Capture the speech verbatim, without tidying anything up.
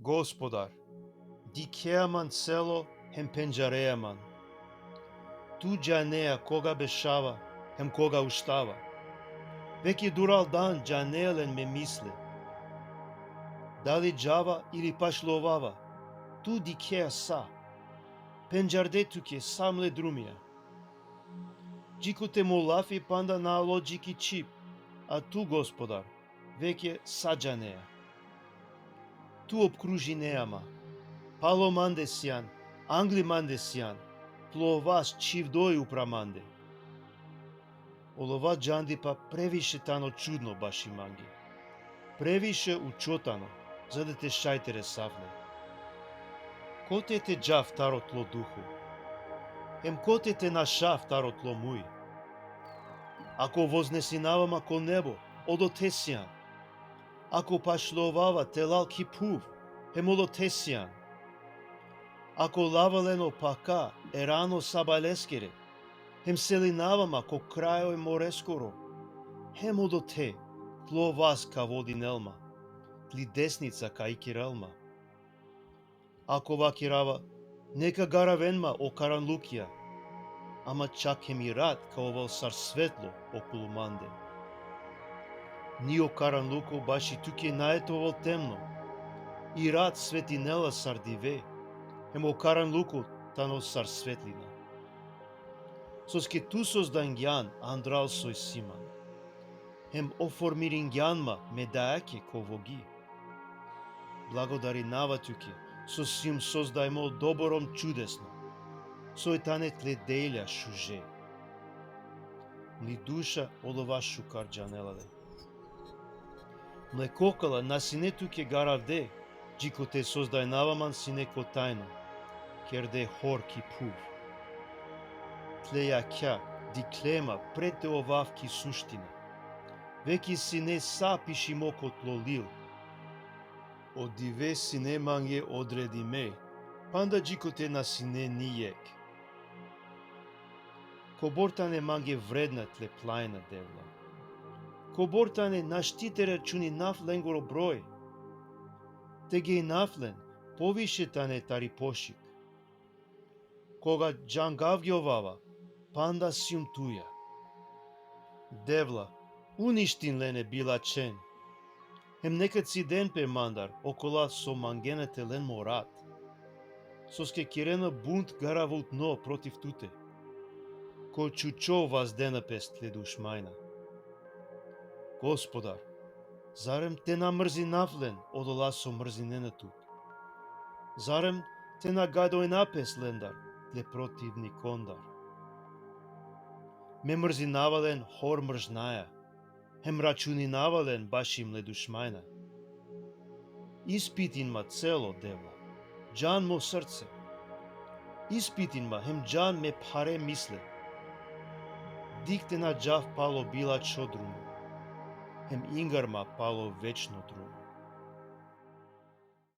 Gospodar, dikhea man celo hem pendžarea man. Tu džanea koga bešava hem koga uštava. Veke duraldan džanea len me misle. Dali džava ili pašlovava, tu dikhea sa. Pendžarde tuke sa mle drumija. Dži kote mo lafi panda na alo dži ki čhib, a tu, Gospodar, veke sa džanea. Tu opkružinea ma. Palo mande sian, angli mande sian, tlo vas čhivdoj upra mande. Olova džandipa previše tano čudno baši mange. Previše učo tano, za da te šaj te resav le. Kote te džav taro tlo duho? Hem kote te našav taro tlo muj? Ako voznesinava ma ko nebo, odote sian. Ako pašlovava te lal ki phuv, hem odote sian. Ako lava len o paka e rano sabaleskere, hem selinava ma ko krajo e moreskoro, hem odote tlo vas ka vodinel ma, tli desnica ka ikirel ma. Ako vakerava, neka garaven ma o karanlukija, ama čak hem i rat ka ovel sar svetlo okolu mande. Ni o karanluko baši tuke nae te ovel temno, i rat svetinela sar dive, hem o karanluko tano sar svetlina. Soske tu sozdangjan andral soj si man, hem oformiringjan ma me dajake ko vogi. Blagodarinava tuke, so sium sozdajmo doborom čudesno, soj tane tle delja šuže. Mli duša olova šukar džanela le. Mle kokala na sine tuke garavde, dži kote sozdajnava man sine ko tajno, kerde hor ki phuv. Tle jakha dikhle ma pred te ovav ki suština. Veke sine sa pišimo ko tlo lil. O dive sine mange odredime, panda dži kote na sine ni jekh. Kobor tane mange vredna tle plajna, Devla. Kobor tane našti te računinav lengoro broj. Te gejnav len poviše tane tari pošik. Koga džangavgjovava, panda sium tuja. Devla, uništin len e bilačhen. Hem neka ciden pe mandar okola so mangena te len mo rat. Soske kerena bunt garavutno protiv tute. Ko čučo vazdena pes tle dušmajna. Gospodar, zarem te na mrzinav len odola so mrzinena tut? Zarem te na gadojna pes lendar tle protivnikondar? Me mrzinava len hor mržnaja, hem računinava len baši mle dušmajna. Ispitin ma celo, Devla, džan mo srce. Ispitin ma hem džan me phare misle. Dikh te na džav palo bilačho drumo, hem ingar ma palo večno drumo.